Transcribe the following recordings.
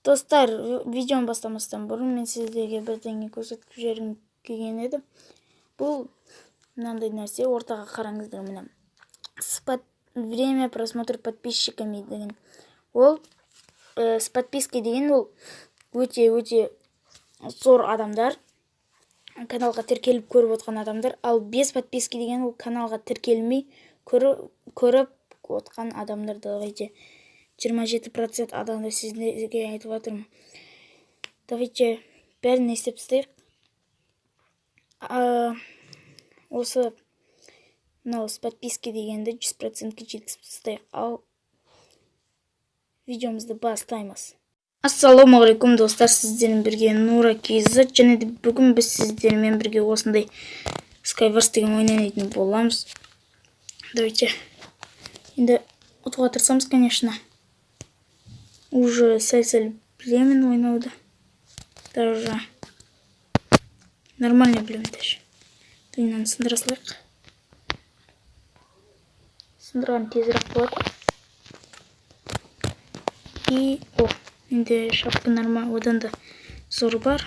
Достар, видеоны бастамастан бұрын мен сіздерге бірдеңе көрсетіп жібергім келген еді. Бұл мынандай нәрсе, ортаға қараңыздар, міне. Время просмотра подписчиками деген. Ол с подпиской деген, ол өте-өте зор адамдар, каналға тіркеліп көріп отқан адамдар. Ал без подписки деген ол каналға тіркелмей көріп отқан адамдар. Давайте 27% адамды сіздерге айтып жатырмын. Давайте бәрін естіп тастайық. Осы мынау с подписки дегенді 100%-ке жеткізіп тастайық. Ал видеомызды бастаймыз. Ассалаумағалейкум, достар, сіздермен бірге Нура KZ, және де бүгін біз сіздермен бірге осындай Skywars деген ойын ойнайтын боламыз. Давайте енді ұтуға тырысамыз, конечно. Уже сәл-сәл білемін ойнауды. Даже нормально білемін даже. Мынаны сындыра салайық. Сындырған тезірек болады. И о, менде шапка норма, одан да зор бар.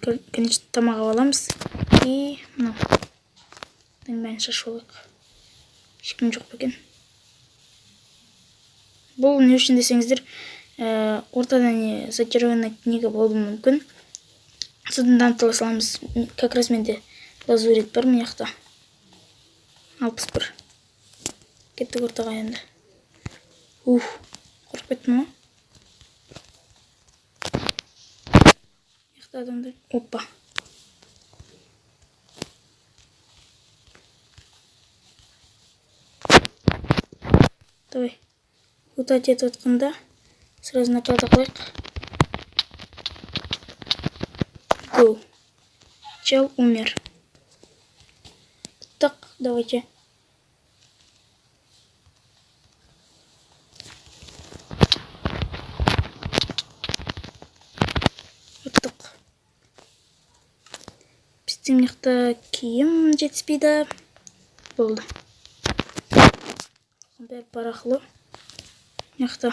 Конечно, тамақ алып аламыз. И мынау бәрін шашып алайық. Ешкім жоқ па екен? Бұл не үшін десеңіздер, ортада не зачарованная книга болуы мүмкін. Содан дамыта саламыз. Как раз менде лазурит бар мына жақта. 61. Кеттік ортаға енді. Ух, қорқып кеттім ғой. Мына жақта адамдар. Опа. Давай. Лутать етіп отқанда сразу награда қылайық. Go. Чел умер. Так, давайте. Ұттық. Біздің мына жақта киім жетіспейді. Болды. Бәрі барахло. Мына жақта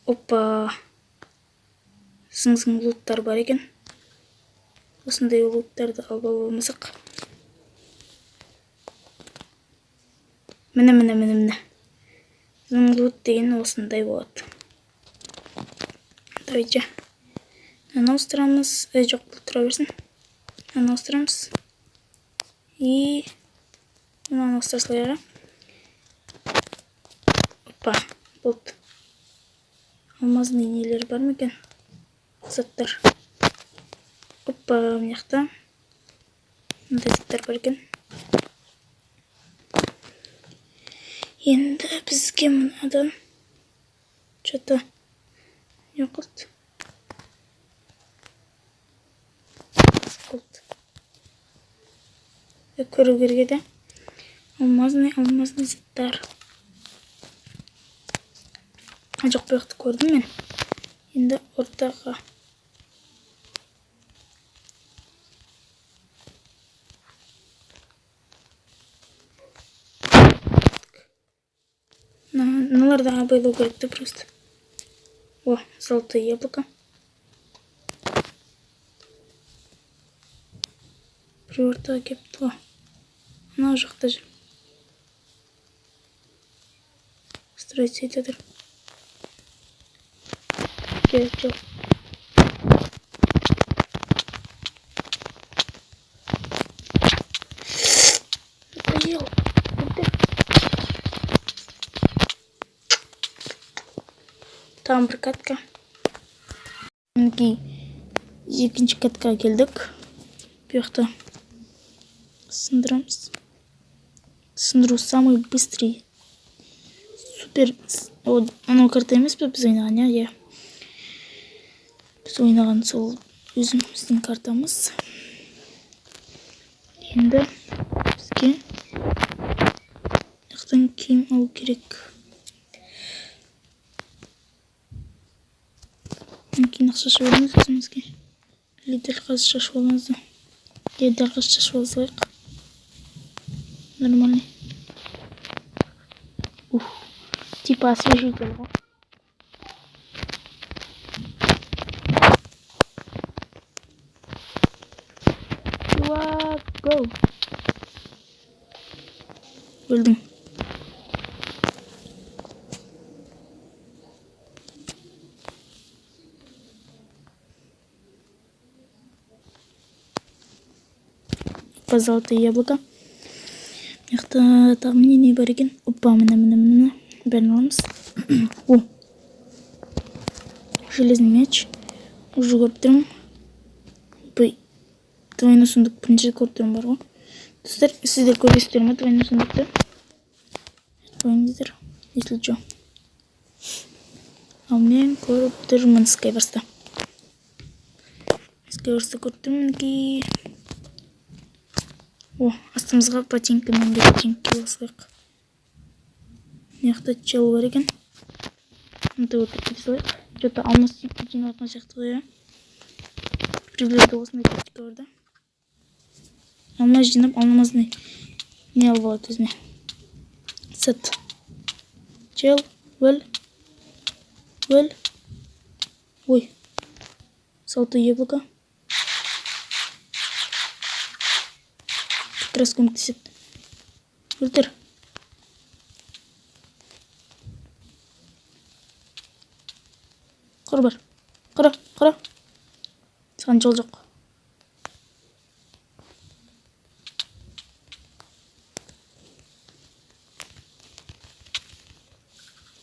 опа, зың-зың луттар бар екен. Осындай луттарды алып алмасақ. Міне, міне, міне, міне. Зың лут деген осындай болады. Давайте. Мынаны ауыстырамыз. Жоқ, бұл тұра берсін. Мынаны ауыстырамыз. И мынаны ауыстыра салайық. Опа, болды. Алмазный нелер бар ма екен? Заттар. Опа, мына жақта мындай заттар бар екен. Енді бізге мынадан что-то не қылды? Болды. Көру керек еді. Алмазный, алмазный заттар. Жоқ, бұл жақты көрдім мен. Енді ортаға. Мыналарды абайлау керек та просто. О, золотое яблоко. Бір ортаға келіпті ғой. Анау жақта жүр. Строиться етіп жатыр. Керек жоқ. Надоел. Там бір катка. Мінекей, екінші каткаға келдік. Бұл жақта сындырамыз. Сындыру самый быстрый. Супер. О, анау карта емес пе біз ойнаған, иә? Иә. Біз ойнаған сол өзіміздің картамыз. Енді бізге жақтан киім алу керек. Кейін ақша шашып аламыз өзімізге. Или дәл қазір шашып аламыз да. Иә, дәл қазір шашып ала салайық. Нормальный. Ух, типа освежитель ғой. Go. Өлдің. Опа, золотое яблоко. Мына жақта тағы міне не бар екен? Опа, міне, міне, міне. Бәрін аламыз. О. Железный меч. Уже көріп тұрмын. Бұй. Двойной сундук бірінші рет көріп тұрмын бар ғой. Достар, сіздер көресіздер ме двойной сундукты? Қойыңыздар, если чё. Ал мен көріп тұрмын Скайварста. Скайварста көріп тұрмын, мінекей. О, астымызға ботинкамен де ботинка киіп алсақ. Мына жақта чел бар екен. Мындай отырып кете салайық. Че-то алмас тиіп жинап жатқан сияқты ғой, иә. Біреулерде осындай тактика бар да. Алмаз жинап, алмазный не алып алады өзіне. Сет. Чел, өл. Өл. Ой. Золотое яблоко. Как раз көмектеседі. Өлтір. Құр бар. Құра, құра. Саған жол жоқ.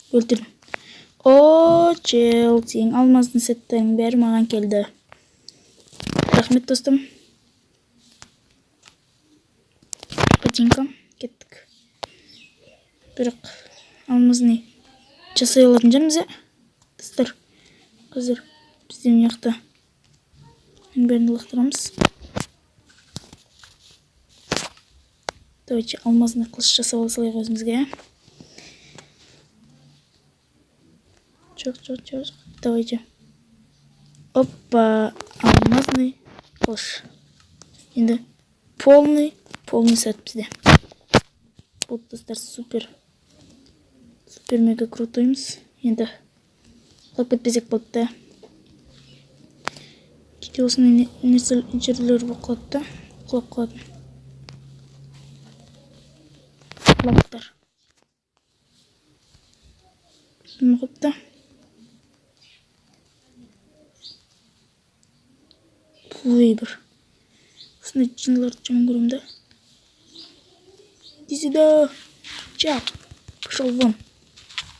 Өлтірдім. О, чел, сенің алмаздың сеттерің бәрі маған келді. Рахмет, достым. Ботинка. Кеттік. Бірақ алмазный жасай алатын шығармыз, иә? Достар, қазір бізде мына жақта бәрін лақтырамыз. Давайте алмазный қылыш жасап ала салайық өзімізге, иә? Жоқ, жоқ, жоқ. Давайте. Опа, алмазный қылыш. Енді полный, полный сет бізде. Болды, достар, супер. Супер мега крутоймыз. Енді құлап кетпесек болды да. Кейде осындай нәрсе жерлер болып қалады да, құлап қалатын. Лақтар. Кім қопты? Ой, бір. Осындай жындыларды жаман көремін да. Иди сюда. Чап. Пошел вон.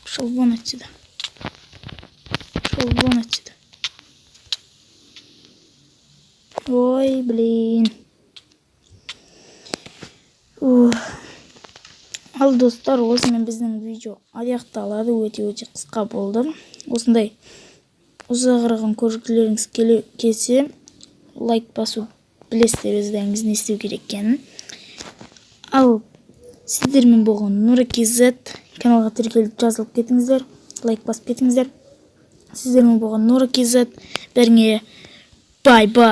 Пошел вон отсюда. Пошел вон отсюда. Ой, блин. Ух. Ал, достар, осымен біздің видео аяқталады. Өте-өте қысқа болды. Осындай ұзағырағын көргілеріңіз келсе, лайк басу білесіздер өздеріңіз не істеу керек екенін. Ал сіздермен болған Нұра KZ. Каналға тіркеліп, жазылып кетіңіздер, лайк басып кетіңіздер. Сіздермен болған Нұра KZ. Бәріңе бай бай.